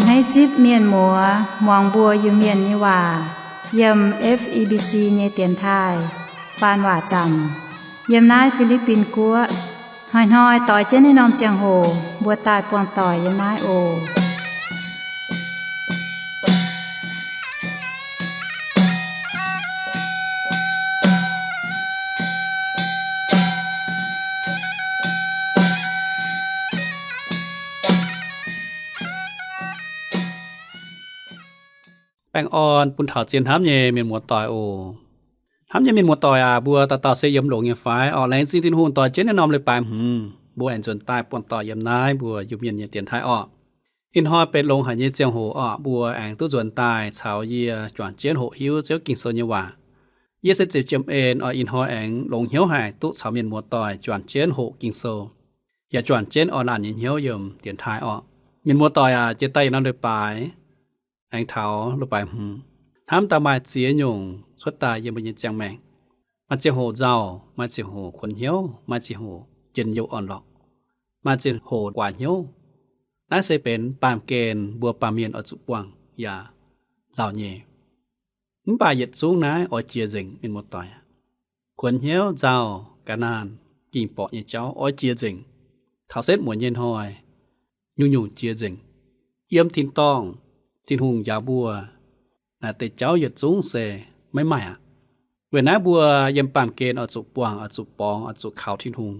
Hneiv zipv mienh muoz muangx mbuo Iu-Mienh nyei waac yiem F E B C nyei dienx taaih faan waac zaamc yiem naaiv Fi^li^bin Guoqv. Hnoi-hnoi doix jienv naaiv norm ziangh hoc mbuo daaih buangh doic yiem naaiv oc. Baengh orn bun taux zien hnamv nyei mienh muoz-doic oc. Hnamv nyei mienh muoz-doic aac, mbuo dauh dauh se yiem longx nyei fai? Orqc, laengz zingh Tin-Hungh doix jienv naaiv norm leiz-baaix hmz mbuo aengx nzuonx daaih buangh doic yiem naaiv mbuo Iu-Mienh nyei dienx taaih orqc. Ih hnoi benx longx haic nyei ziangh hoc orqc, mbuo aengx duqv nzuonx daaih caux yie juangc jienv hoqc hiuv Ziouv Ging-Sou nyei waac. Yie se Ziepc Jiem En orqc, ih hnoi aengx longx hnyouv haic duqv caux mienh muoz-doic juangc jienv hoqc Ging-Sou, yaac juangc jienv orn laanh nyei hnyouv yiem dienx taaih orqc. Mienh muoz-doic aac, jiex daaih yiem norm leiz-baaix aengx taux leiz-baaix hmz, hnamv daaih maaih ziex nyungc cuotv daaih yiem mbuo nyei ziangh maengc. Maaih ziangh hoc nzauh, maaih ziangh hoc kuonx hnyouv, maaih ziangh hoc njien-youh orn-lorqc, maaih ziangh hoc guaax hnyouv. Naaiv se benx baamh gen mbuo baamh mienh oix zuqc buangh yaac nzauh nyei. Mv baac yietc zungv naaiv oix jiex nzengc, mienh muoz-doic aac. Kuonx hnyouv, nzauh, ga'naanh, ging-borqc nyei jauv oix jiex nzengc. Taux setv muonz nyei hnoi, nyungc-nyungc jiex nzengc. Yiem tin-dorngh, Tin-Hungh njaaux mbuo, naaic deix jauv yietc zungv se maiv maaih aqv. Weic naaiv mbuo yiem baamh gen oix zuqc buangh, oix zuqc borngz, oix zuqc kaux Tin-Hungh.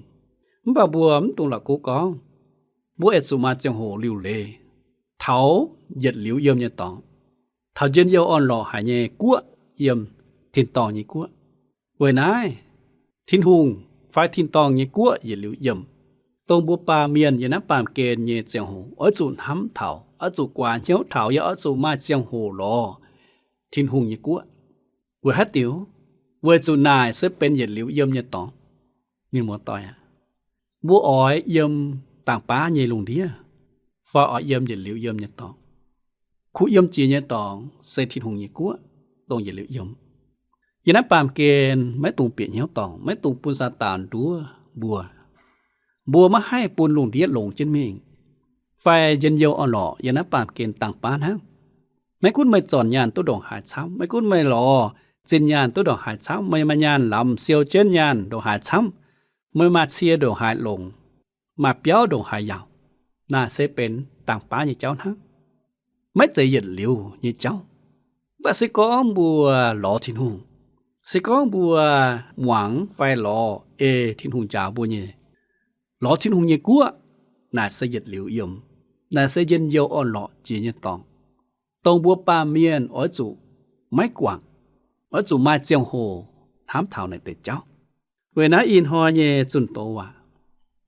Mv baac mbuo mv dungx la'kuqv gorngv, mbuo oix zuqc maaih ziangh hoc liuc leiz taux yietc liuz yiem nyei dorngx, taux njien-youh orn-lorqc haic nyei guoqv yiem tin-dorngh nyei guoqv. Weic naaiv, Tin-Hungh fai tin-dorngh nyei guoqv yietc liuz yiem, dongh mbuo baamh mienh yiem naaiv baamh gen nyei ziangh hoc oix zuqc hnamv taux, oix zuqc guaax hnyouv taux, yaac oix zuqc maaih ziangh hoc lorz Tin-Hungh nyei guoqv. Weic haaix diuc? Weic zuqc naaic se benx yietc liuz yiem nyei dorngx. Mienh muoz-doic aac, mbuo oix yiem dangx baav nyei lungh ndiev, fai oix yiem yietc liuz yiem nyei dorngx? Kuh yiem jiex nyei dorngx se Tin-Hungh nyei guoqv, dongh yietc liuz yiem. Yiem naaiv baamh gen maiv dungx bieqc hnyouv dorngc, maiv dungx bun Saadaan nduov mbuo. Mbuo maiv haih bun lungh ndiev longx jienv mingh, fai njien-youh orn-lorqc yiem naaiv baamh gen dangx baav hnangv. Maiv gunv meih zornc nyaanh duqv ndongc haaix camv, maiv gunv meih lorz zinh nyaanh duqv ndongc haaix camv, meih maaih nyaanh lamz siou jienv nyaanh ndongc haaix camv, meih maaih cie ndongc haaix longc, maaih biauv ndongc haaix yaauc, naaic se benx dangx baav nyei jauv hnangv. Maiv zeiz yietc liuz nyei jauv. Mv baac se gorngv mbuo lorz Tin-Hungh, se gorngv mbuo muangx fai lorz ei Tin-Hungh njaaux mbuo nyei, lorz Tin-Hungh nyei guoqv, naaic se yietc liuz yiem, naaic se njien-youh orn-lorqc jiex nyei dorngx, dongh mbuo baamh mienh oix zuqc maiv guangc, oix zuqc maaih ziangh hoc hnamv taux naaic deix jauv. Weic naaiv ih hnoi nyei zunh doz waac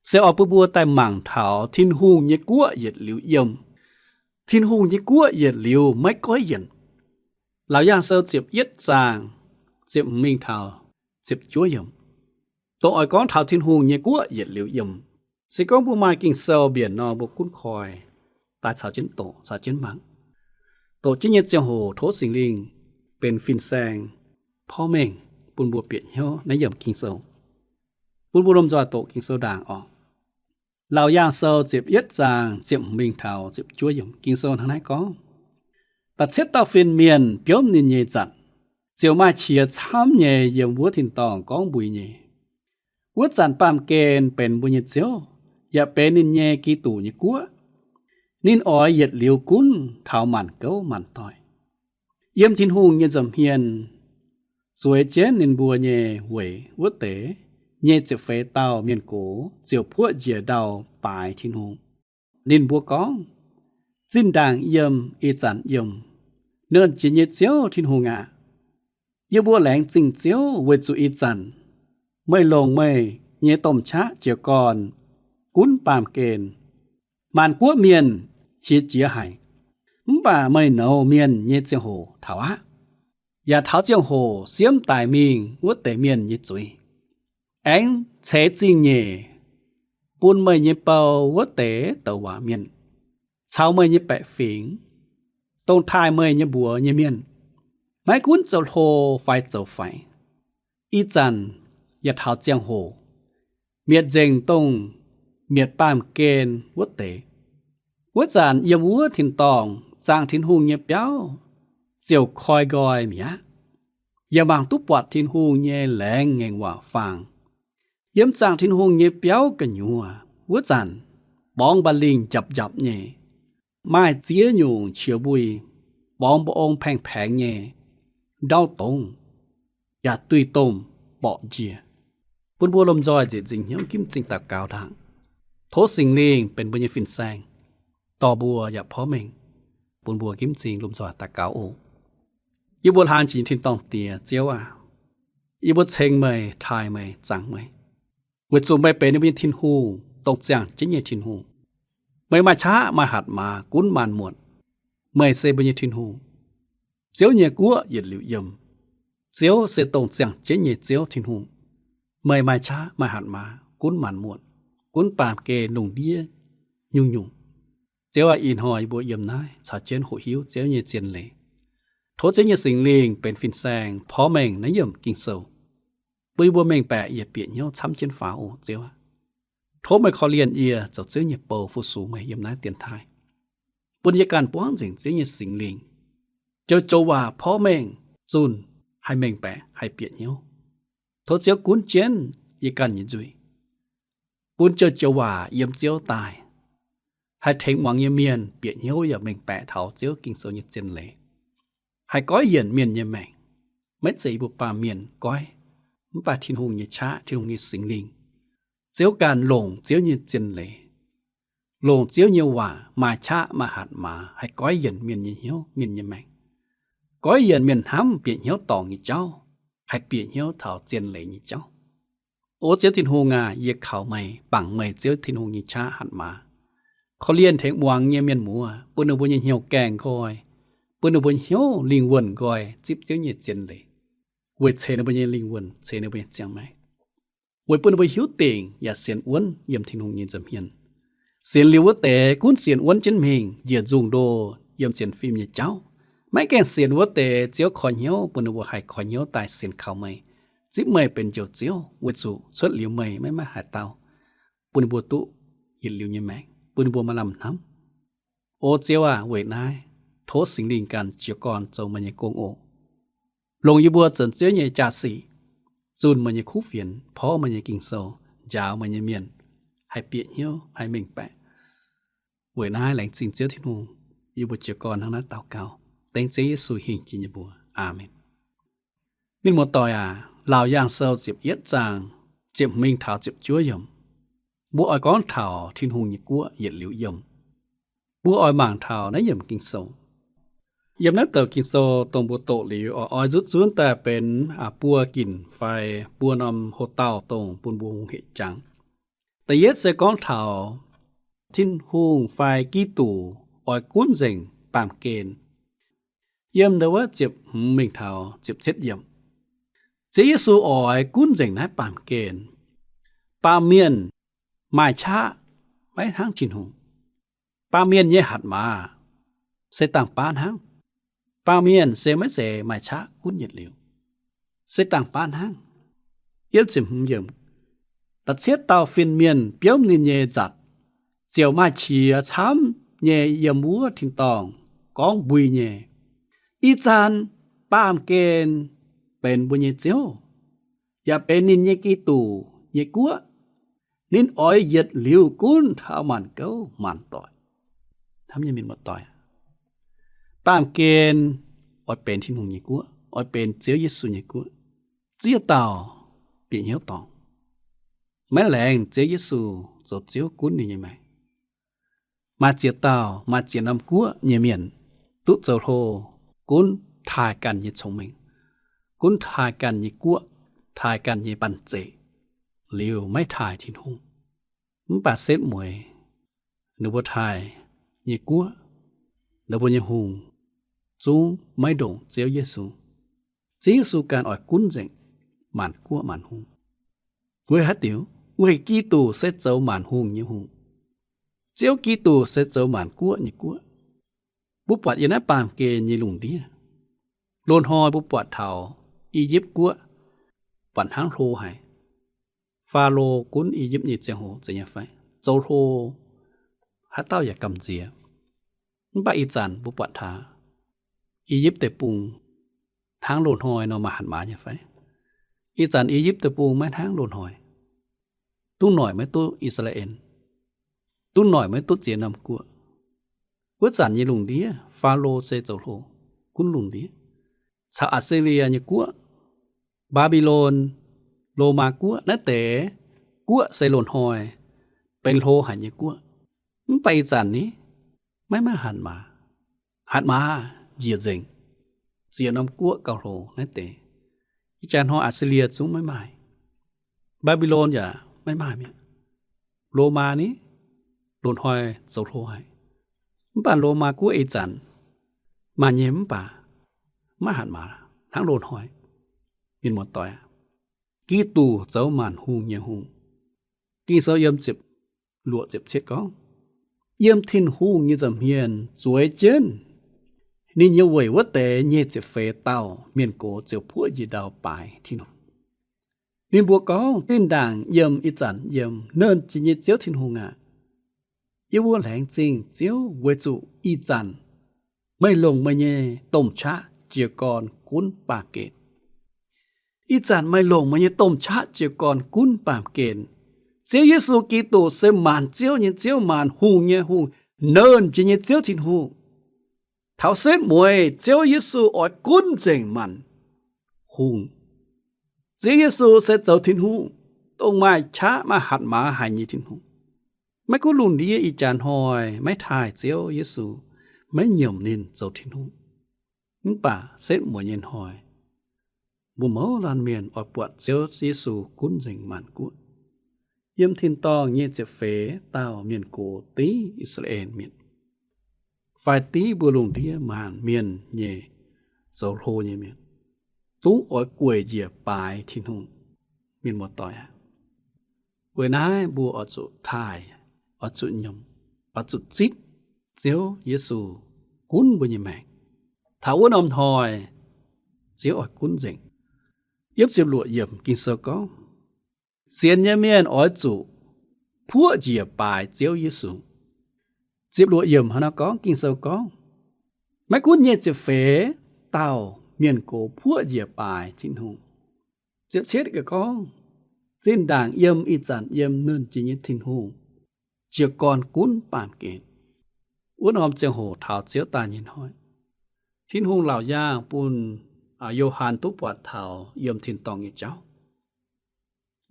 se oix bun mbuo daaih mangc taux Tin-Hungh nyei guoqv yietc liuz yiem, Tin-Hungh nyei guoqv yietc liuz maiv goiv yienc. Laauc Yaangh Sou ziepc yietv zaang ziepc hmz mingh taux ziepc juov yiemc, dongh oix gorngv taux Tin-Hungh nyei guoqv yietc liuz yiem. Se gorngv mbuo maaih Ging-Sou mbienc nor, mbuo gunv koi daaih caux jienv doqc, caux jienv mangc. Doqc jienv nyei ziangh hoc tov Singx Lingh benx fin-saeng porv mengh bun mbuo bieqc hnyouv naaiv yiemc Ging-Sou. Bun mbuo lomh nzoih doqc Ging-Sou ndaangc orqc. Laauc Yaangh Sou ziepc yietv zaang ziepc hmz mingh taux ziepc juov yiemc, Ging-Sou hnangv naaiv gorngv, Da'cietv dauh fin-mienh biomv ninh nyei zanc, ziouc maaih qiex camv nyei yiem wuov tin-dorngh gorngv mbui nyei. Wuov zanc baamh gen benx mbuo nyei Ziouv, yaac benx ninh nyei Giduc nyei guoqv. Ninh oix yietc liuz gunv taux maanc gouv maanc doic. Yiem Tin-Hungh nyei nza'hmien zueiz jienv ninh mbuo nyei weic wuov deix nyei ziepc feix dauh mienh gox ziouc puoqv njiec ndau baaix Tin-Hungh. Ninh mbuo gorngv, Zinh ndaangc yiem, ih zanc yiem, nernh jiex nyei Ziouv Tin-Hungh aac, yie mbuo laengz zingh Ziouv weic zuqc ih zanc meih longc meih nyei domh qaqv jiez gorn gunv baamh gen. Maanc guoqv mienh qiex jiez haic, mv baac meih nouz mienh nyei ziangh hoc taux aqv, yaac taux ziangh hoc siemv daic mingh wuov deix mienh nyei zuiz, aengx ceix zingh nyeic bun meih nyei bou wuov deix douc waac mienh, caux meih nyei baeqc fingx, dongh taaih meih nyei mbuox nyei mienh, maiv gunv zoux hlo fai zoux faix. Ih zanc yaac taux ziangh hoc mietc nzengc dongh mietc baamh gen wuov deix. Wuov zanc yiem wuov tin-dorngh zaangc Tin-Hungh nyei biauv ziouc koi nqoi mi'aqv. Yaac mangc duqv buatc Tin-Hungh nyei laengz ngaengc waac faang. Yiem zaangc Tin-Hungh nyei biauv gu'nyuoz wuov zanc, borngz mba'lingh njapc njapc nyei, maaih ziex nyungc qiex mbui, borngz mba'ong paengx paengx nyei, ndau dongz, yaac duih domh mborqv njiec. Bun mbuo lomh nzoih nzieqc nzingc hnyouv ginv m'zing daux gaux ndaangc. Tov Singx Lingh benx mbuo nyei fin-saeng, dorh mbuo yaac porv mengh bun mbuo ginv m'zing lomh nzoih daux gaux oc. Yie mbuo hlang jiex nyei tin-dorngh Diex, Ziouv aac, yie mbuo ceng meih, taaih meih, zaangc meih, weic zuqc meih benx ninh mbuo nyei Tin-Hungh, dongh ziangh jienv nyei Tin-Hungh. Meih maaih qaqv maaih hatc maaz gunv maanc muotc. Meih se mbuo nyei Tin-Hungh. Ziouv nyei guoqv yietc liuz yiem. Ziouv se dongh ziangh jienv nyei Ziouv Tin-Hungh. Meih maaih qaqv maaih hatc maaz gunv maanc muotc, gunv baamh gen lungh ndiev nyungc-nyungc. Ziouv aac, ih hnoi yie mbuo yiem naaiv caux jienv hoqc hiuv Ziouv nyei zien leiz. Tov Ziouv nyei Singx Lingh benx fin-saeng porv mengh naaiv yiemc Ging-Sou, bun yie mbuo mengh baeqc yaac bieqc hnyouv camv jienv faaux oc, Ziouv aac. Tov meih korv-lienh yie zoux Ziouv nyei bou fu-sux meih yiem naaiv dienx taaih, bun yie ganh buangv nzengc Ziouv nyei Singx Lingh, joux-joux waac porv mengh zunh, haih mengh baeqc, haih bieqc hnyouv. Tov Ziouv gunv jienv yie ganh nyei nzuih, bun joux-joux waac yiem Ziouv daaih, haih tengx muangx nyei mienh bieqc hnyouv yaac mengh baeqc taux Ziouv Ging-Sou nyei zien leiz, haih goiv yienc mienh nyei maengc. Maiv zeiz yie mbuo baamh mienh goiv, mv baac Tin-Hungh nyei qaqv, Tin-Hungh nyei Singx Lingh, Ziouv ganh longc Ziouv nyei zien leiz, longc Ziouv nyei waac maaih qaqv maaih hatc maaz haih goiv yienc mienh nyei hnyouv, mienh nyei maengc, goiv yienc mienh hnamv bieqc hnyouv dorngc nyei jauv, haih bieqc hnyouv taux zien leiz nyei jauv. O Ziouv Tin-Hungh aac, yie kaux meih, bangc meih Ziouv Tin-Hungh nyei qaqv hatc maaz, korv-lienh tengx muangx nyei mienh muoz, bun ninh mbuo nyei hnyouv gaengh nqoi, bun ninh mbuo hnyouv lingh wuonh nqoi zipv Ziouv nyei zien leiz, weic ceix ninh mbuo nyei lingh wuonh, ceix ninh mbuo nyei ziangh maengc, weic bun ninh mbuo hiuv dingc yaac sienx wuonv yiem Tin-Hungh nyei nza'hmien. Sienx liuz wuov deix gunv sienx wuonv jienv mingh njiec nzungh ndo yiem sienx fim nyei jauv. Maiv gaengh sienx wuov deix Ziouv koi hnyouv bun ninh mbuo haih koi hnyouv daaih sienx kaux meih, zipv meih benx njoux Ziouv, weic zuqc cuotv liuz meih maiv maaih haaix dauh bun ninh mbuo duqv yietc liuz nyei maengc, bun ninh mbuo maaih lamh hnamv. O Ziouv aac, weic naaiv tov Singx Lingh ganh jiez gorn zoux meih nyei gong oc. Longc yie mbuo zoux Ziouv nyei jaa-sic, zunh meih nyei kuv fienx, porv meih nyei Ging-Sou, njaaux meih nyei mienh, haih bieqc hnyouv, haih mengh baeqc. Weic naaiv laengz zingh Ziouv Tin-Hungh, yie mbuo jiez gorn hnangv naaiv daux gaux, dengv Ziouv Yesu hingh jiex nyei mbuox. Aamen. Mienh muoz-doic aac, Laauc Yaangh Sou ziepc yietv zaang ziepc hmz mingh taux ziepc juov yiemc, mbuo oix gorngv taux Tin-Hungh nyei guoqv yietc liuz yiem. Mbuo oix mangc taux naaiv yiemc Ging-Sou. Yiem naaiv douc Ging-Sou dongh mbuo doqc liuz oix oix nzutv zunv daaih benx buo ginc fai buo norm hoc-dauh dongh bun mbuo hungh hec jangx. Da'yietv se gorngv taux Tin-Hungh fai Giduc oix gunv nzengc baamh gen. Yiem ndau wuov ziepc hmz mingh taux ziepc cietv yiemc, Ziouv Yesu oix gunv nzengc naaiv baamh gen. Baamh mienh maaih qaqv maiv hnangv Tin-Hungh. Baamh mienh nyei hatc maaz se dangh baav hnangv. Baamh mienh se maiv zeiz maaih qaqv gunv yietc liuz, se dangh baav hnangv. Yiem ziepc hmz yiemc, da'cietv dauh fin-mienh biomv ninh nyei nzatc, ziouc maaih qiex camv nyei yiem wuov tin-dorngh gorngv mbui nyei, Ih zanc baamh gen benx mbuo nyei Ziouv, yaac benx ninh nyei Giduc nyei guoqv. Ninh oix yietc liuz gunv taux maanc gouv maanc doic. Hnamv nyei mienh muoz-doic, baamh gen oix benx Tin-Hungh nyei guoqv, oix benx Ziouv Yesu nyei guoqv. Ziex dauh bieqc hnyouv dorngc, maiv laengz Ziouv Yesu zoux Ziouv gunv ninh nyei maengc. Maaih ziex dauh, maaih ziex norm guoqv nyei mienh duqv zoux hlo, gunv taaih ganh nyei cong-mengh, gunv taaih ganh nyei guoqv, taaih ganh nyei banh zeic, liuz maiv taaih Tin-Hungh. Mv baac setv mueiz, ninh mbuo taaih nyei guoqv, ninh mbuo nyei hungh, zungv maiv ndongc Ziouv Yesu. Ziouv Yesu ganh oix gunv nzengc maanc guoqv maanc hungh. Weic haaix diuc? Weic Giduc se zoux maanc hungh nyei Hungh. Ziouv Giduc se zoux maanc guoqv nyei guoqv. Mbuo buatc yiem naaiv baamh gen nyei lungh ndiev, loz-hnoi mbuo buatc taux I^yipv guoqv buatc hnangv hlo haic. Faalo gunv I^yipv nyei ziangh hoc zeiz nyei fai? Zoux hlo, haaix dauh yaac gamh nziex. Mv baac ih zanc mbuo buatc taux I^yipv Deic-Bung hnangv loz-hnoi nor maaih hatc maaz nyei fai? Ih zanc I^yipv Deic-Bung maiv hnangv loz-hnoi. Duqv noic maiv duqv I^saa^laa^en, duqv noic maiv duqv ziex norm guoqv. Wuov zanc nyei lungh ndiev, Faalo se zoux hlo, gunv lungh ndiev, caux Aa^se^lie nyei guoqv, Mbaa^mbi^lon, Lomaa guoqv, naaiv deix guoqv se loz-hnoi benx hlo haic nyei guoqv. Mv baac ih zanc ni, maiv maaih hatc maaz. Hatc maaz njiec nzengc, ziex norm guoqv gauh hlo naaiv deix. Ih jaax hnoi Aa^se^lie zungv maiv maaih, Mbaa^mbi^lon yaac maiv maaih mi'aqv. Lomaa ni, loz-hnoi zoux hlo haic. Mv baac Lomaa guoqv ih zanc maaih nyei mv baac maiv hatc maaz hnangv loz-hnoi. Mienh muoz-doic aac, Giduc zoux maanc hungh nyei hungh. Ging-Sou yiem ziepc luoqc ziepc cietv gorngv, yiem Tin-Hungh nyei nza'hmien zueiz jienv ninh nyei weic wuov deix nyic ziepc feix dauh mienh gox ziouc puoqv njiec ndau baaix Tin-Hungh. Ninh mbuo gorngv, zinh ndaangc yiem ih zanc yiem Nernh Jiex nyei Ziouv Tin-Hungh aac, yie mbuo laengz zingh Ziouv weic zuqc ih zanc meih longc meih nyei domh qaqv jiez gorn gunv baamh gen. Ih zanc meih longc meih nyei domh qaqv jiez gorn gunv baamh gen. Ziouv Yesu Giduc se maanc ziouv nyei Ziouv, maanc hungh nyei hungh, Nernh Jiex nyei Ziouv Tin-Hungh. Taux setv mueiz Ziouv Yesu oix gunv nzengc maanc hungh. Ziouv Yesu se zoux Tin-Hungh, dongh maaih qaqv maaih hatc maaz haic nyei Tin-Hungh. Maiv gunv lungh ndiev ih jaax hnoi maiv taaih Ziouv Yesu, maiv nyiemc ninh zoux Tin-Hungh, mv baac setv mueiz nyei hnoi, mbuo mouz laanh mienh oix buatc Ziouv Yesu gunv nzengc maanc guoqv. Yiem tin-dorngh nyic ziepc feix dauh mienh gox dingv I^saa^laa^en Mienh, fai dingv mbuo lungh ndiev maanc mienh nyei zoux hlo nyei mienh, dungv oix gueic njiec baaix Tin-Hungh. Mienh muoz-doic aac, weic naaiv mbuo oix zuqc taaih, oix zuqc nyiemc, oix zuqc zipv Ziouv Yesu gunv mbuo nyei maengc. Taux wuov norm hnoi, Ziouv oix gunv nzengc. Yiem ziepc luoqc yiemc Ging-Sou gorngv, sienx nyei mienh oix zuqc puoqv njiec baaix Ziouv Yesu. Ziepc luoqc yiemc hnangv naaiv gorngv, Ging-Sou gorngv, maiv gunv nyic ziepc feix dauh mienh gox puoqv njiec baaix Tin-Hungh. Ziepc cietv gorngv, zinh ndaangc yiem ih zanc yiem Nernh Jiex nyei Tin-Hungh jiez gorn gunv baamh gen. Wuov norm ziangh hoc taux Ziouv daaih nyei hnoi, Tin-Hungh laauc yaangh bun Yo^han duqv buatc taux yiem tin-dorngh nyei jauv,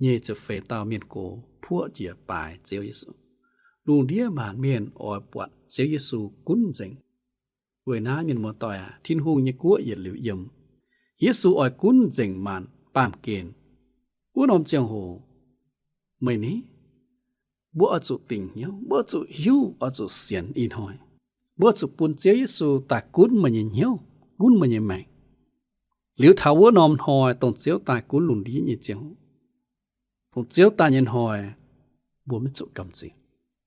nyic ziepc feix dauh mienh gox puoqv njiec baaix Ziouv Yesu. Lungh ndiev maanc mienh oix buatc Ziouv Yesu gunv nzengc. Weic naaiv mienh muoz-doic aac, Tin-Hungh nyei guoqv yietc liuz yiem, Yesu oix gunv nzengc maanc baamh gen. Wuov norm ziangh hoc meih ni, mbuo oix zuqc dingc hnyouv, mbuo oix zuqc hiuv, oix zuqc sienx ih hnoi. Mbuo zuqc bun Ziouv Yesu daaih gunv meih nyei hnyouv, gunv meih nyei maengc. Liuz taux wuov norm hnoi dongh Ziouv daaih gunv lungh ndiev nyei ziangh hoc, dongh Ziouv daaih nyei hnoi, mbuo maiv zuqc gamh nziex,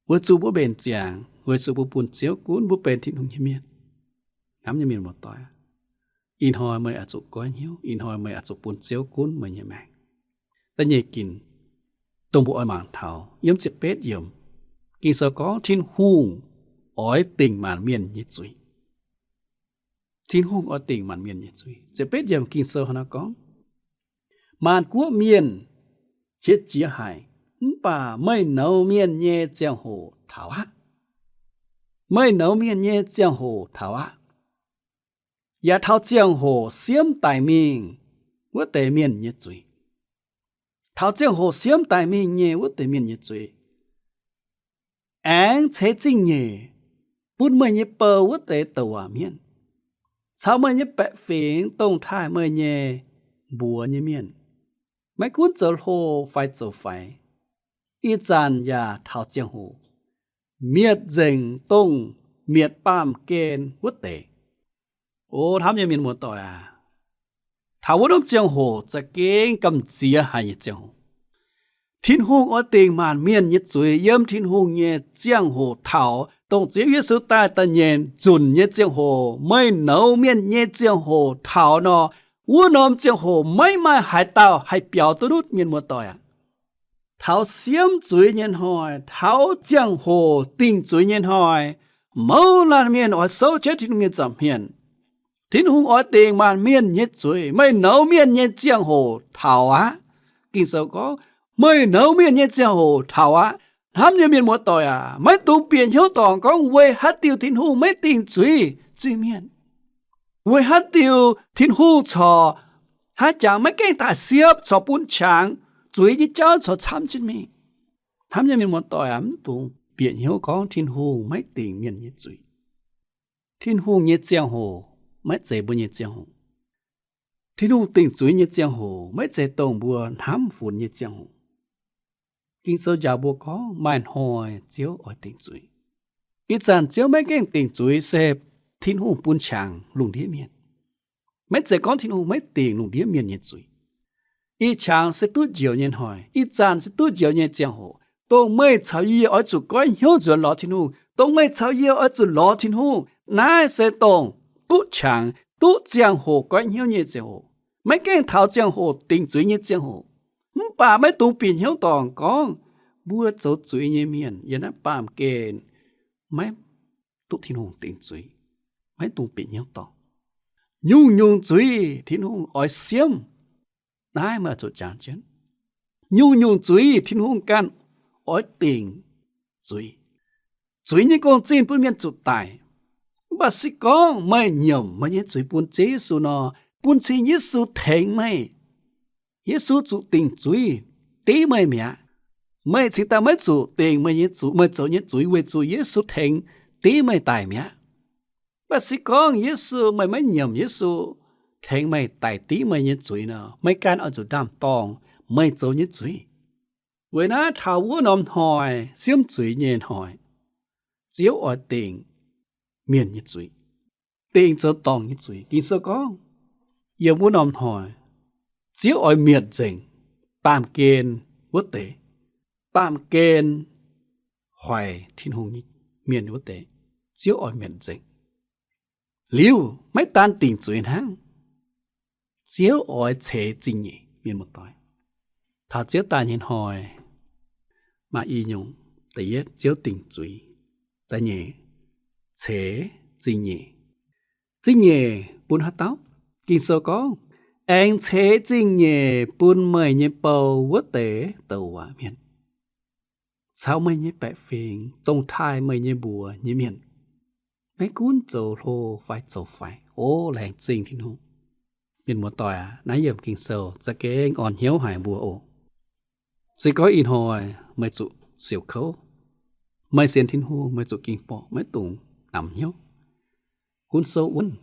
weic zuqc mbuo mbenc ziangx, weic zuqc mbuo bun Ziouv gunv, mbuo benx Tin-Hungh nyei mienh. Hnamv nyei mienh muoz-doic, ih hnoi meih oix zuqc goiv hnyouv, ih hnoi meih oix zuqc bun Ziouv gunv meih nyei maengc. Da'nyeic ginc, dongh mbuo oix mangc taux yiem ziepc betv yiemc, Ging-Sou gorngv Tin-Hungh oix dingc maanc mienh nyei zuiz. Tin-Hungh oix dingc maanc mienh nyei zuiz. Ziepc betv yiemc Ging-Sou hnangv naaiv gorngv, maanc guoqv mienh qiex jiez haic, mv baac meih nouz mienh nyei ziangh hoc taux aqv. Meih nouz mienh nyei ziangh hoc taux aqv. Yaac taux ziangh hoc siemv daic mingh wuov deix mienh nyei zuiz. Taux ziangh hoc siemv daic mingh nyei wuov deix mienh nyei zuiz, aengx ceix zingh nyeic bun meih nyei bou wuov deix douc waac mienh, caux meih nyei baeqc fingx dongh taaih meih nyei mbuox nyei mienh, maiv gunv zoux hlo fai zoux faix, ih zanc yaac taux ziangh hoc mietc nzengc dongh mietc baamh gen wuov deix. O hnamv nyei mienh muoz-doic aac, taux wuov norm ziangh hoc za'gengh gamh nziex haic nyei ziangh hoc. Tin-Hungh oix dingc maanc mienh nyei zuiz yiem Tin-Hungh nyei ziangh hoc taux, dongh Ziouv Yesu daaih da'nyeic nzunc nyei ziangh hoc, meih nouz mienh nyei ziangh hoc taux nor, wuov norm ziangh hoc maiv maaih haaix dauh haih biaux duqv ndutv, mienh muoz-doic aac. Taux siemv zuiz nyei hnoi, taux ziangh hoc dingh zuiz nyei hnoi, Mouz laanh mienh oix souv jienv Tin-Hungh nyei nza'hmien. Tin-Hungh oix dingc maanc mienh nyei zuiz. Meih nouz mienh nyei ziangh hoc taux aqv. Ging-Sou gorngv, meih nouz mienh nyei ziangh hoc taux aqv. Hnamv nyei mienh muoz-doic aac, maiv dungx bieqc hnyouv dorngc gorngv weic haaix diuc Tin-Hungh maiv dingc zuiz zuiz-mienh. Weic haaix diuc Tin-Hungh corc haaix jangx maiv gaengh daaih siepv, corc bun qangx, zuiz nyei jauv corc camv jienv mingh. Hnamv nyei mienh muoz-doic aac, mv dungx bieqc hnyouv gorngv Tin-Hungh maiv dingc mienh nyei zuiz. Tin-Hungh nyei ziangh hoc maiv zeiz mbuo nyei ziangh hoc. Tin-Hungh dingc zuiz nyei ziangh hoc maiv zeiz dongh mbuo hnamv funx nyei ziangh hoc. Ging-Sou njaaux mbuo gorngv maaih hnoi Ziouv oix dingc zuiz. Ih zanc Ziouv maiv gaengh dingc zuiz se Tin-Hungh bun qangx lungh ndiev mienh. Maiv zeiz gorngv Tin-Hungh maiv dingc lungh ndiev mienh nyei zuiz. Ih qangx se duqv njoux nyei hnoi, ih zanc se duqv njoux nyei ziangh hoc, dongh meih caux yie oix zuqc goiv hnyouv nzuonx lorz Tin-Hungh, dongh meih caux yie oix zuqc lorz Tin-Hungh. Naaiv se dongh duqv qangx, duqv ziangh hoc goiv hnyouv nyei ziangh hoc. Maiv gaengh taux ziangh hoc dingc zuiz nyei ziangh hoc. Mv baac maiv dungx bieqc hnyouv dorngc gorngv mbuo zoux zuiz nyei mienh yiem naaiv baamh gen maiv duqv Tin-Hungh dingc zuiz. Maiv dungx bieqc hnyouv dorngc. Nyungc-nyungc zuiz Tin-Hungh oix siemv. Naaiv meih zuqc jangx jienv. Nyungc-nyungc zuiz Tin-Hungh ganh oix dingc zuiz. Zuiz nyei gong-zinh bun mienh zuqc daic. Mv baac se gorngv meih nyiemc meih nyei zuiz bun Ziouv Yesu nor, bun cing Yesu tengx meih. Yesu zuqc dingc zuiz div meih mi'aqv. Meih cingx daaih maiv zuqc dingc meih nyei zuiz, meih zoux nyei zuiz weic zuqc Yesu tengx div meih daic mi'aqv. Mv baac se gorngv Yesu, meih maiv nyiemc Yesu tengx meih daic div meih nyei zuiz nor, meih ganh oix zuqc ndaam-dorngh meih zoux nyei zuiz. Weic naaiv taux wuov norm hnoi, siemv zuiz nyei hnoi, Ziouv oix dingc mienh nyei zuiz, dingc zoux dorngc nyei zuiz. Ging-Sou gorngv, yiem wuov norm hnoi, Ziouv oix mietc nzengc baamh gen wuov deix, baamh gen hoic Tin-Hungh nyei mienh wuov deix, Ziouv oix mietc nzengc. Liuz maiv daan dingc zuiz hnangv, Ziouv oix ceix zingh nyeic mienh muoz-doic. Taux Ziouv daaih nyei hnoi, maaih i nyungc. Da'yietv, Ziouv dingc zuiz. Da'nyeic, ceix zingh nyeic. Zingh nyeic bun haaix dauh? Ging-Sou gorngv, aengx ceix zingh nyeic bun meih nyei bou wuov deix douc waac mienh, caux meih nyei baeqc fingx, dongh taaih meih nyei mbuox nyei mienh, maiv gunv zoux hlo fai zoux faix. O, laengz zingh Tin-Hungh. Mienh muoz-doic aac, naaiv yiemc Ging-Sou za'gengh orn hnyouv haic mbuo oc. Se gorngv ih hnoi meih zuqc siouc kouv, meih sienx Tin-Hungh, meih zuqc ging borqc, maiv dungx namx hnyouv. Gunv souv wuonv.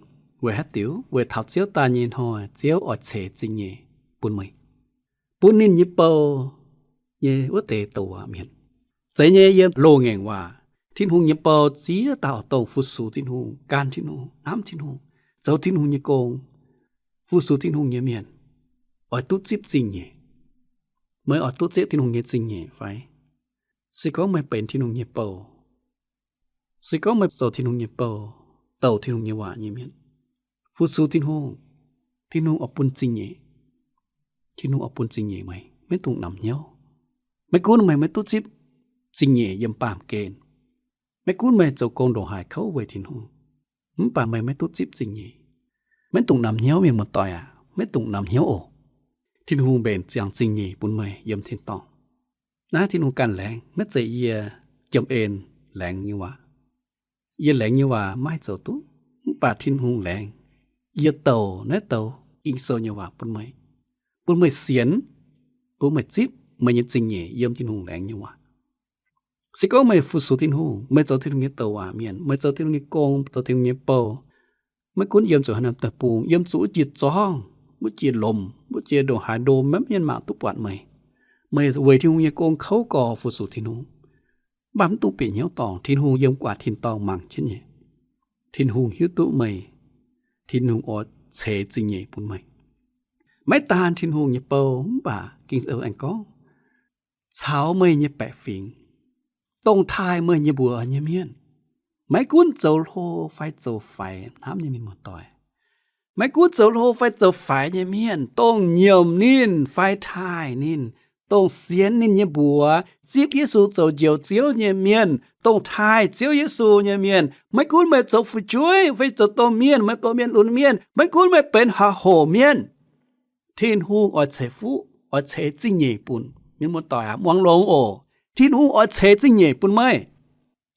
Weic haaix diuc? Weic taux Ziouv daaih nyei hnoi, Ziouv oix ceix zingh nyeic bun meih, bun ninh nyei bou nyei wuov deix douc waac mienh. Zeiz nyei, yiem loz-ngaengc waac, Tin-Hungh nyei bou ziex dauh dongh fu-sux Tin-Hungh, gan Tin-Hungh, hnamv Tin-Hungh, zoux Tin-Hungh nyei gong, fu-sux Tin-Hungh nyei mienh, oix duqv zipv zingh nyeic. Meih oix duqv zipv Tin-Hungh nyei zingh nyeic fai? Se gorngv meih benx Tin-Hungh nyei bou, se gorngv meih zoux Tin-Hungh nyei bou, douc Tin-Hungh nyei waac nyei mienh, fu-sux Tin-Hungh, Tin-Hungh oix bun zingh nyeic. Tin-Hungh oix bun zingh nyeic meih, maiv dungx namx hnyouv. Maiv gunv meih maiv duqv zipv zingh nyeic yiem baamh gen, maiv gunv meih zoux gong ndongc haaix kouv weic Tin-Hungh, mv baac meih maiv duqv zipv zingh nyeic, maiv dungx namx hnyouv, mienh muoz-doic aac, maiv dungx namx hnyouv oc. Tin-Hungh mbenc ziangx zingh nyeic bun meih yiem tin-dorngh. Naaiv Tin-Hungh ganh laengz, maiv zeiz yie jiem en laengz nyei waac. Yie laengz nyei waac maiv haih zoux duqv, mv baac Tin-Hungh laengz. Yie douc naaiv douc Ging-Sou nyei waac bun meih, bun meih sienx, bun meih zipv meih nyei zingh nyeic yiem Tin-Hungh laengz nyei waac. Se gorngv meih fu-sux Tin-Hungh, meih zoux Tin-Hungh nyei douc waac mienh, meih zoux Tin-Hungh nyei gong, zoux Tin-Hungh nyei bou, maiv gunv yiem zuqc haaix norm deic-bung, yiem zuqc wuov jiex zorngv, wuov jiex lomc, wuov jiex ndongc haaix ndo maiv mienh mangc duqv buatc meih, meih weic Tin-Hungh nyei gong kouv gorx fu-sux Tin-Hungh, mv baac mv dungx bieqc hnyouv dorngc. Tin-Hungh yiem guaax tin-dorngh mangc jienv nyei. Tin-Hungh hiuv duqv meih. Tin-Hungh oix ceix zingh nyeic bun meih. Maiv daan Tin-Hungh nyei bou, mv baac Ging-Sou aengx gorngv, caux meih nyei baeqc fingx, dongh taaih meih nyei mbuox nyei mienh, maiv gunv zoux hlo fai zoux faix, hnamv nyei mienh muoz-doic, maiv gunv zoux hlo fai zoux faix nyei mienh, dongh nyiemc ninh fai taaih ninh, dongh sienx ninh nyei mbuox, zipv Yesu zoux Njoux Ziouv nyei mienh, dongh taaih Ziouv Yesu nyei mienh. Maiv gunv meih zoux fu'jueiv fai zoux domh mienh, meih domh mienh lunx mienh, maiv gunv meih benx haaix hoc mienh, Tin-Hungh oix ceix fuqv, oix ceix zingh nyeic bun. Mienh muoz-doic aac, muangx longx oc. Tin-Hungh oix ceix zingh nyeic bun meih.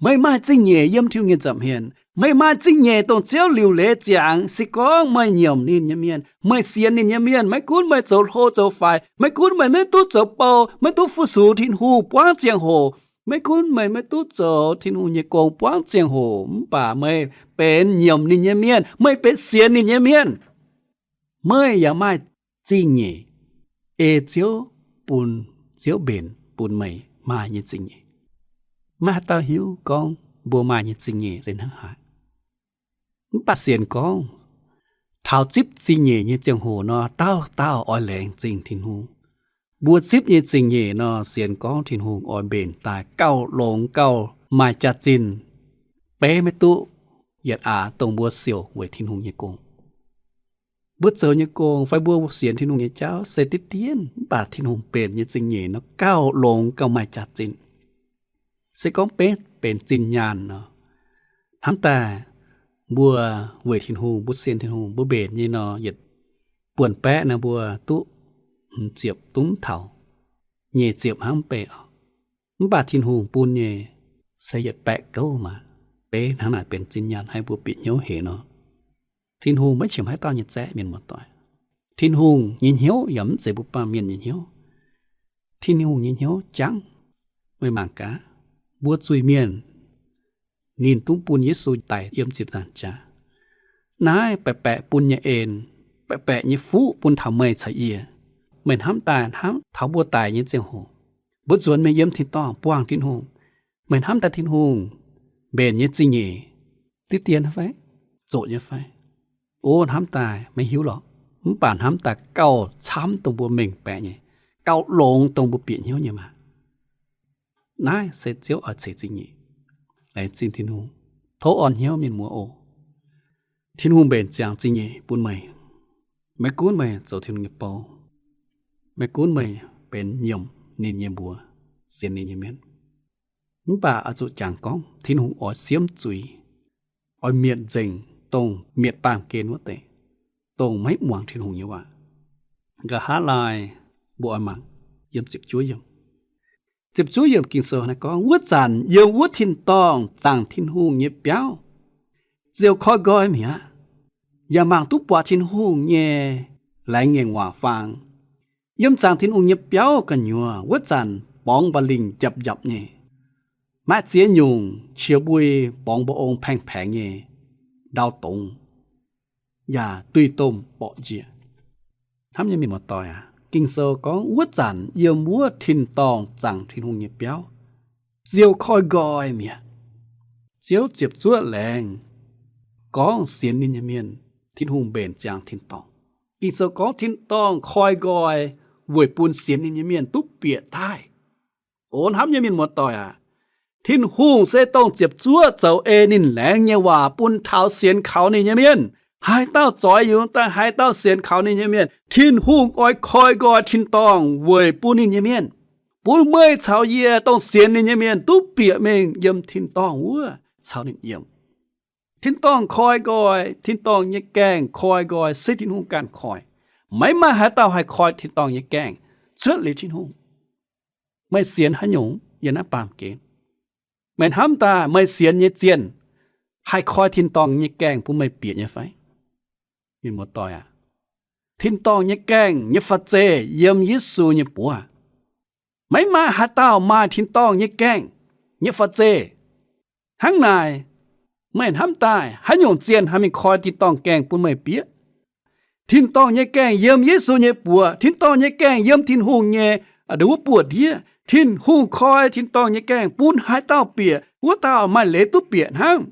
Meih maaih zingh nyeic yiem Tin-Hungh nyei nza'hmien. Meih maaih zingh nyeic dongh Ziouv liuc leiz ziangx. Se gorngv meih nyiemc ninh nyei mienh, meih sienx ninh nyei mienh, maiv gunv meih zoux hlo zoux faix, maiv gunv meih maiv duqv zoux bou, maiv duqv fu-sux Tin-Hungh buangv ziangh hoc, maiv gunv meih maiv duqv zoux Tin-Hungh nyei gong buangv ziangh hoc, mv baac meih benx nyiemc ninh nyei mienh, meih benx sienx ninh nyei mienh, meih yaac maaih zingh nyeic ei Ziouv bun, Ziouv mbenc bun meih maaih nyei zingh nyeic. Maiv haaix dauh hiuv gorngv mbuo maaih nyei zingh nyeic se hnangv haaix. Mv baac sienx gorngv taux zipv zingh nyeic nyei ziangh hoc nor, dauh dauh oix laengz zingh Tin-Hungh. Mbuo zipv nyei zingh nyeic nor, sienx gorngv Tin-Hungh oix mbenc daaih gauh longx gauh maaih jaax-zinh, beiv maiv duqv yietc aax dongh mbuo siouc weic Tin-Hungh nyei gong. Mbuo zoux nyei gong fai mbuo sienx Tin-Hungh nyei jauv se diqv dienv, mv baac Tin-Hungh mbenc nyei zingh nyeic nor gauh longx gauh maaih jaax-zinh. Se gorngv beiv benx zinh nyaanh nor, hnamv daaih mbuo weic Tin-Hungh, mbuo sienx Tin-Hungh, mbuo mbenc nyei nor, yietc buonc baeqv naaiv mbuo duqv hmz ziepc dungv taux nyic ziepc hnangv mv bei oc. Mv baac Tin-Hungh bun nyei se yietc baeqv gouv maah. Beiv hnangv naaic benx zinh nyaanh haiz mbuo bieqc hnyouv hec nor, Tin-Hungh maiv qiemx haaix dauh nyei zaeqv, mienh muoz-doic. Tin-Hungh nyei hnyouv yaac mv zeiz mbuo baamh mienh nyei hnyouv. Tin-Hungh nyei hnyouv jangv. Meih mangc gaax, mbuo zuiz-mienh ninh dungv bun Yesu daic yiem ziepc nzaangc jaax. Naaiv baeqc baeqc bun nyei en, baeqc baeqc nyei fuqv bun taux meih caux yie. Meih hnamv daaih hnamv taux mbuo daic nyei ziangh hoc, mbuo nzuonx mingh yiem tin-dorngh buangh Tin-Hungh. Meih hnamv daaih Tin-Hungh mbenc nyei zingh nyeic diqv dienv fai? Zoqc nyei fai? O, hnamv daaih maiv hiuv lorqc. Mv baac hnamv daaih gauh camv dongh mbuo mengh baeqc nyei, gauh longx dongh mbuo bieqc hnyouv nyei maah. Naaiv se Ziouv oix ceix zingh nyeic, laengz zingh Tin-Hungh. Tov orn hnyouv, mienh muoz oc. Tin-Hungh mbenc ziangx zingh nyeic bun meih. Maiv gunv meih zoux Tin-Hungh nyei bou, maiv gunv meih benx nyiemc ninh nyei mbuox, sienx ninh nyei mienh. Mv baac oix zuqc jangx gorngv Tin-Hungh oix siemv zuiz, oix mietc nzengc dongh mietc baamh gen wuov deix, dongh maiv muangx Tin-Hungh nyei waac. Nqa'haav laai mbuo oix mangc yiem ziepc juov yiemc. Ziepc juov yiemc Ging-Sou naaiv gorngv, wuov zanc yiem wuov tin-dorngh zaangc Tin-Hungh nyei biauv ziouc koi nqoi mi'aqv, yaac mangc duqv buatc Tin-Hungh nyei laengz ngaengc waac faang. Yiem zaangc Tin-Hungh nyei biauv gu'nyuoz wuov zanc borngz mba'lingc njapc njapc nyei, maaih ziex nyungc qiex mbui borngz mba'ong paengx paengx nyei ndau dongz, yaac duih domh borqc njiec. Hnamv nyei mienh muoz-doic aac, Ging-Sou gorngv wuov zanc yiem wuov tin-dorngh zaangc Tin-Hungh nyei biauv ziouc koi nqoi mi'aqv. Ziouv ziepc zuoqv laengz gorngv sienx ninh nyei mienh, Tin-Hungh mbenc ziangx tin-dorngh. Ging-Sou gorngv tin-dorngh koi nqoi weic bun sienx ninh nyei mienh duqv bieqc daaih. O hnamv nyei mienh muoz-doic aac, Tin-Hungh se dongh ziepc zuoqv zoux ei ninh laengz nyei waac bun taux sienx kaux ninh nyei mienh. Haaix dauh zoix yungz daaih, haaix dauh sienx kaux ninh nyei mienh, Tin-Hungh oix koi nqoi tin-dorngh weic bun ninh nyei mienh, bun meih caux yie dongh sienx ninh nyei mienh duqv bieqc mingh yiem tin-dorngh wuov caux ninh yiem. Tin-dorngh koi nqoi, tin-dorngh nyei gaengh koi nqoi se Tin-Hungh ganh koi. Maiv maaih haaix dauh haih koi tin-dorngh nyei gaengh cuotv liuz Tin-Hungh. Meih sienx haaix nyungc yiem naaiv baamh gen? Meih hnamv daaih meih sienx nyei zienh haih koi tin-dorngh nyei gaengh bun meih bieqc nyei fai? Mienh muoz-doic aac, tin-dorngh nyei gaengh nyei fai zei yiem Yesu nyei buoz. Maiv maaih haaix dauh maaih tin-dorngh nyei gaengh nyei fai zei. Hnangv naaic, meih hnamv daaih haaix nyungc zienh haih mingh koi tin-dorngh gaengh bun meih bieqc? Tin-dorngh nyei gaengh yiem Yesu nyei buoz. Tin-dorngh nyei gaengh yiem Tin-Hungh nyei wuov buoz-ndiev. Tin-Hungh koi tin-dorngh nyei gaengh bun haaix dauh bieqc, wuov dauh maaih leiz duqv bieqc hnangv.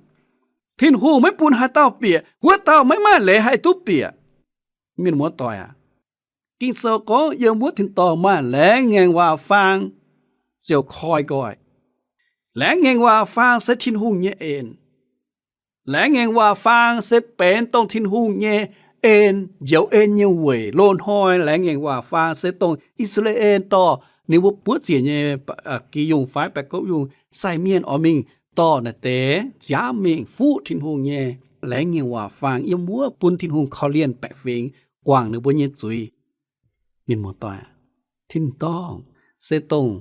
Tin-Hungh maiv bun haaix dauh bieqc, wuov dauh maiv maaih leiz haih duqv bieqc. Mienh muoz-doic aac, Ging-Sou gorngv yiem wuov tin-dorngh maaih laengz ngaengc waac faang ziouc koi nqoi. Laengz ngaengc waac faang se Tin-Hungh nyei en. Laengz ngaengc waac faang se benx dongh Tin-Hungh nyei en, njoux en nyei weic. Loz-hnoi laengz ngaengc waac faang se dongh I^saa^laa^en dorh ninh mbuo buov ziec nyei gi yungh fai baeqc gouv yungh, sai mienh oix mingh dorh naaiv deix nziaamv mingh fuqv Tin-Hungh nyei laengz ngaengc waac faang yiem wuov bun Tin-Hungh korv-lienh baeqc fingx guangc ninh mbuo nyei zuiz. Mienh muoz-doic, tin-dorngh se dongh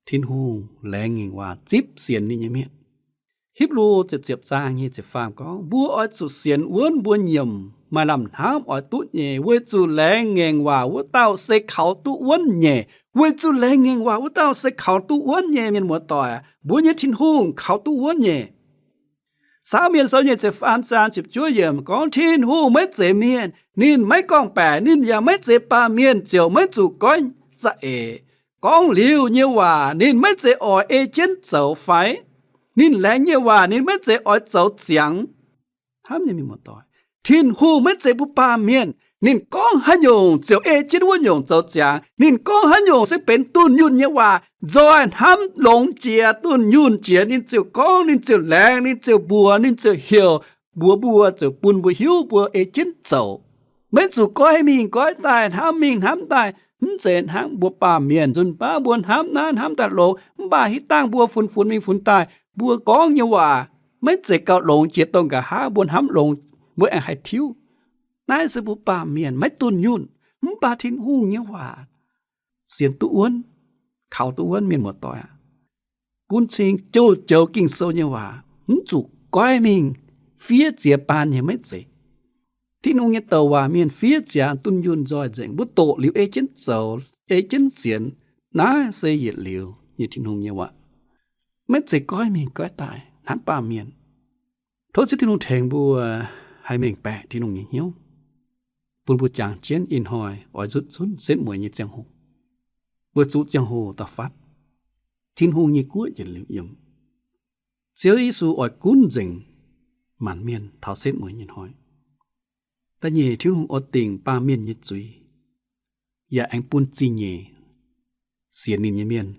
Tin-Hungh laengz ngaengc waac zipv sienx ninh nyei mienh. Hipv^lu ziepc ziepc zaang nyei ziepc faam gorngv, mbuo oix zuqc sienx wuonv mbuo nyiemc maaih lamh hnamv oix duqv nyei, weic zuqc laengz ngaengc waac wuov dauh se kaux duqv wuonv nyei. Weic zuqc laengz ngaengc waac wuov dauh se kaux duqv wuonv nyei. Mienh muoz-doic, mbuo nyei Tin-Hungh kaux duqv wuonv nyei. Saauv Mienh Sou nyei ziepc faam zaang ziepc juov yiemc gorngv, Tin-Hungh maiv zeiz mienh, ninh maiv gorngv-baeqc, ninh yaac maiv zeiz baamh mienh ziouc maiv zuqc goiv za'eix. Gorngv liuz nyei waac ninh maiv zeiz oix ei jienv zoux fai? Ninh laengz nyei waac ninh maiv zeiz oix zoux ziangx? Hnamv nyei mienh muoz-doic, Tin-Hungh maiv zeiz mbuo baamh mienh. Ninh gorngv haaix nyungc ziouc ei jienv wuov nyungc zoux ziangx. Ninh gorngv haaix nyungc se benx dunh yunh nyei waac. Nzoih hnamv longx jiex, dunh yunh jiex, ninh ziouc gorngv, ninh ziouc laengz, ninh ziouc mbuox, ninh ziouc heuc mbuox mbuo, ziouc bun mbuo hiuv mbuo ei jienv zoux. Maiv zuqc goiv mingh goiv daaih, hnamv mingh hnamv daaih. Mv zeiz hnangv mbuo baamh mienh nzunc baav mbuo hnamv naaiv hnamv daaih longx, mv baac hitv dangh mbuo funx funx mingh funx daaih, mbuo gorngv nyei waac maiv zeiz gauh longx jiex dongh nqa'haav mbuo hnamv longx, mbuo aengx haih tiuv. Naaiv se mbuo baamh mienh maiv dunh yunh. Mv baac Tin-Hungh nyei waac sienx duqv wuonv, kaux duqv wuonv, mienh muoz-doic aac. Bun cing jouh joux Ging-Sou nyei waac, mv zuqc goiv mingh fiev ziex baan nyei maiv zeiz. Tin-Hungh nyei douc waac mienh fiev ziangx dunh yunh nzoih nzengc. Mbuo doqc liuz ei jienv zoux, ei jienv sienx. Naaiv se yietc liuz nyei Tin-Hungh nyei waac. Maiv zeiz goiv mingh goiv daaih hnangv baamh mienh. Tov Ziouv Tin-Hungh tengx mbuo haih mengh baeqc Tin-Hungh nyei hnyouv, bun mbuo jangx jienv ih hnoi oix nzutv zunv setv mueiz nyei ziangh hoc, weic zuqc ziangh hoc da'faatv Tin-Hungh nyei guoqv yietc liuz yiem. Ziouv Yesu oix gunv nzengc maanc mienh taux setv mueiz nyei hnoi. Da'nyeic, Tin-Hungh oix dingc baamh mienh nyei zuiz, yaac aengx bun zingh nyeic sienx ninh nyei mienh,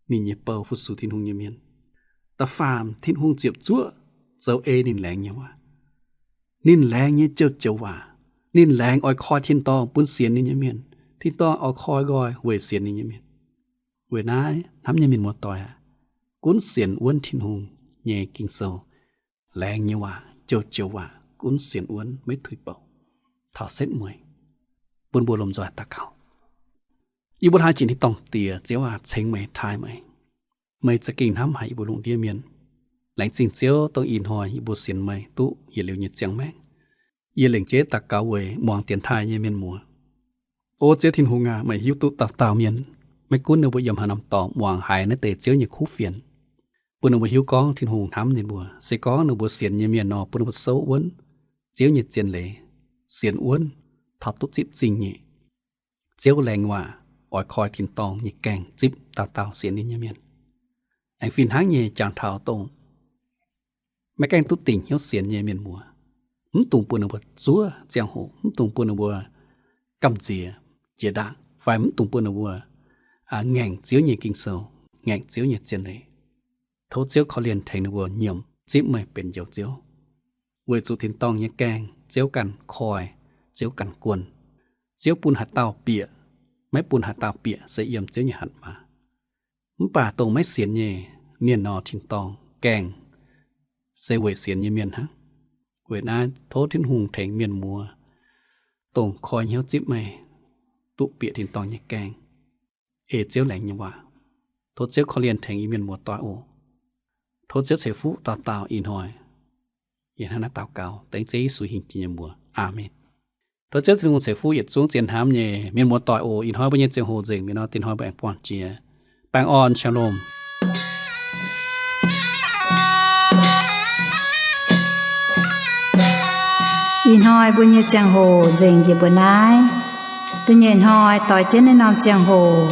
ninh nyei bou fu-sux Tin-Hungh nyei mienh. Da'faam, Tin-Hungh ziepc zuoqv zoux ei ninh laengz nyei waac. Ninh laengz nyei joux-joux waac. Ninh laengz oix koi tin-dorngh bun sienx ninh nyei mienh. Tin-dorngh oix koi nqoi weic sienx ninh nyei mienh. Weic naaiv hnamv nyei mienh muoz-doic aac, gunv sienx wuonv Tin-Hungh nyei Ging-Sou, laengz nyei waac, joux-joux waac, gunv sienx wuonv maiv tuix bouc. Taux setv mueiz, bun mbuo lomh nzoih daux gaux. Yie mbuo hlaax jiex Tin-Dorngh Diex, Ziouv aac, ceng meih, taaih meih. Meih za'gengh hnamv haic yie mbuo lungh ndiev mienh. Laengz zingh Ziouv dongh ih hnoi yie mbuo sienx meih duqv yietc liuz nyei ziangh maengc. Yie lengc jeiv daux gaux weic muangx dienx taaih nyei mienh muoz. O Ziouv Tin-Hungh aac, meih hiuv duqv dauh dauh mienh, maiv gunv ninh mbuo yiem haaix norm dorngx, muangx haiz naaiv deix Ziouv nyei kuv fienx, bun ninh mbuo hiuv gorngv Tin-Hungh hnamv ninh mbuo. Se gorngv ninh mbuo sienx nyei mienh nor, bun ninh mbuo souv wuonv Ziouv nyei zien leiz, sienx wuonv taux duqv zipv zingh nyeic. Ziouv laengz waac oix koi tin-dorngh nyei gaengh zipv dauh dauh sienx ninh nyei mienh. Aengx fih hnangv nyei jangx taux dongh maiv gaengh duqv dingc hnyouv sienx nyei mienh muoz, mv dungx bun ninh mbuo zuov ziangh hoc, mv dungx bun ninh mbuo gamh nziex jiex ndaangc, fai mv dungx bun ninh mbuo ngaengc Ziouv nyei Ging-Sou, ngaengc Ziouv nyei zien leiz. Tov Ziouv korv-lienh tengx ninh mbuo nyiemc zipv meih benx njoux Ziouv, weic zuqc tin-dorngh nyei gaengh Ziouv ganh koi, Ziouv ganh guon. Ziouv bun haaix dauh bieqc, maiv bun haaix dauh bieqc se yiem Ziouv nyei hatc maaz. Mv baac dongh maiv sienx nyei mienh nor, tin-dorngh gaengh se weic sienx nyei mienh hnangv. Weic naaiv tov Tin-Hungh tengx mienh muoz dongh koi hnyouv zipv meih, duqv bieqc tin-dorngh nyei gaengh, ei Ziouv laengz nyei waac. Tov Ziouv korv-lienh tengx yie mienh muoz-doic oc. Tov Ziouv ceix fuqv dauh dauh ih hnoi. Yie hnangv naaiv daux gaux dengv Ziouv Yesu hingh jiex nyei mbuox. Aamen. Tov Ziouv Tin-Hungh ceix fuqv yietc zungv zien hnamv nyei mienh muoz-doic oc. Ih hnoi mbuo nyei ziangh hoc nzengc mi'aqv nor, dinh hnoi mbuo aengx buangh jiex. Baengh orn, shalom. Ih hnoi mbuo nyei ziangh hoc nzengc njiec mbuo naaiv. Da'nyeic hnoi doix jienv naaiv norm ziangh hoc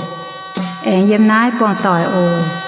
aengx yiem naaiv buangh doic oc.